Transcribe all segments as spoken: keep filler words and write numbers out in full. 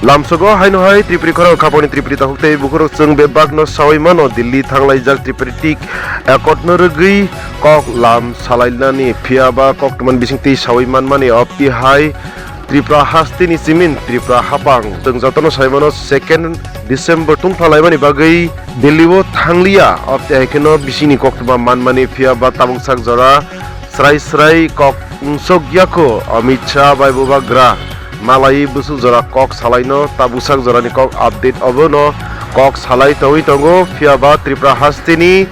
Lamsogo haino hai Tripuri khorang khapangni Tripuri takhuk tei bukhurok chwng bebakno saui mano, Delhi thanglaijak Tripartite accord no rwgwi kok lam salainani, phiyaba koktwmani bisingtwi saui manmani. Opti hai Tripura hasteni simin Tripura hapang chwng jotono sai mano, second December tungphalaimani bagwi Delhi o thangliya. Opti hai kheno bisingni koktwma manmani, phiyaba tabuk sak jora srai srai kok ungsok yakho. Amit Shah bai bubagra malai bwswk jora kok salaino, tabuk sak jorani kok update obono kok salai tongwi tongo, phiyaba Tripura hasteni,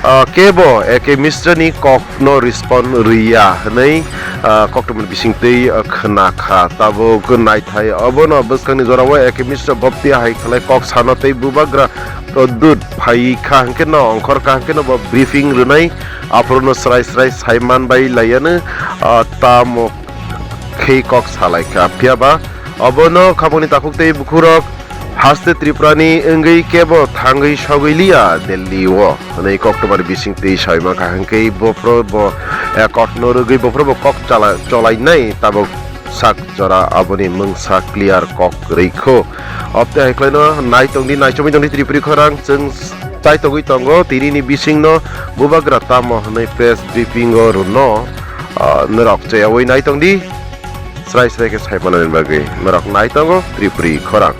ah, kebo A K Mishra ni kok no respond rwya hwnwi, ah, koktwmani bisingtwi, ah, khna kha. Tabuk naithai obono bwskangni jorao A K Mishra bopti hai khlai kok sana tei bubagra Pradyut phai kha hwnkhe no ongkhor kha hwnkhe no bo briefing rwnai, aphuru no srai srai sai man bai laiya no, ah, tamo khe kok salai kha. Phiyaba obono khapangni takhuk tei bukhurok haste Tripurani wngwi kebo thangwi sogwi liya Delhi o hwnwi koktwmani bisingtwi saui mankha, hwnkhe bophro bo, eh, accord no rwgwi bophro bo kok chala-, cholainai tabuk sak jora aboni mungsa clear kok rwikho. Opte hai khlaino nai tongdi, naichomwi tongdi Tripuri khorang, chwng chai tongwi tongo tinini bisingno bubagra tamo hwnwi press briefing o rwno, ah, norok cheyaui nai tongdi. Srai srai khe sai manani bagwi norok nai tongo Tripuri khorang.